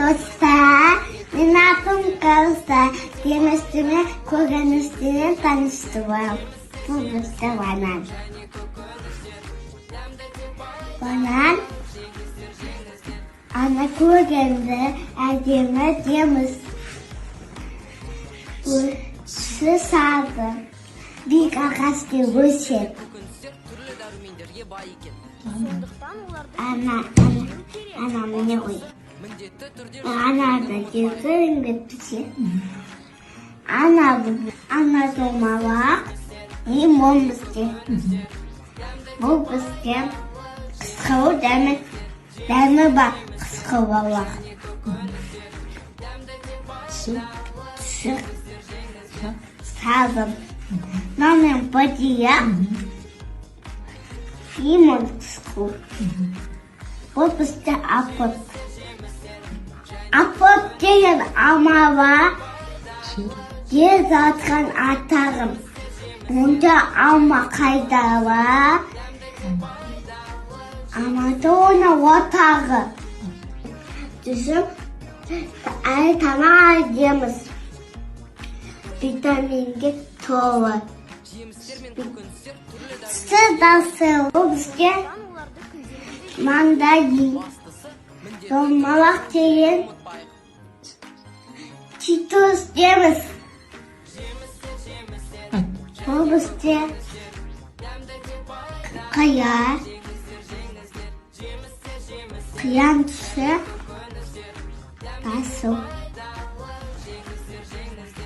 Достар, менің атым Кәусар. Жемістермен, көкөністермен таныстырам. Бұл бізде банан. Банан ана көргенде әдемі жеміс. Түсі сары. Биік ағашта өседі. Көкөністер түрлі дәрумендерге бай екен. Сондықтан оларды Ана, ана, ана міне ғой. Міндетті түрде Ана да жерге пісе. Ана, ана домалақ, лимон бізде. Бұл бізде қысқау дәмі, дәмі бар қысқау балақ. Түсі? Түсі сары. Мынамен бадия, лимон қысқау. Бұл бізде апорт. Апорт деген алма бар. Жер. Жер жатқан атағым. Онда алма қайда бар? Алматы оның отағы. Түсім әлі тамақ жеміз. Витаминге толы. Жемістер мен көкөністер түрлі Түсі дасыл. Бұл бізге оларды күнделікті мандарин. Бастысы, міндетті Домалақ деген ұмытпайық. Цитрус жеміс. Айт. Бұл бізде қияр. Қиян түсі жасыл.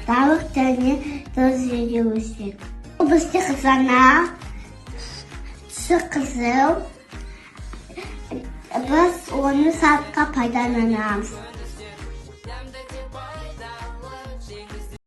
Балық және тұз жерде өседі. Бұл бізде қызанақ, түсі қызыл. Біз оны сатқа пайдаланамыз.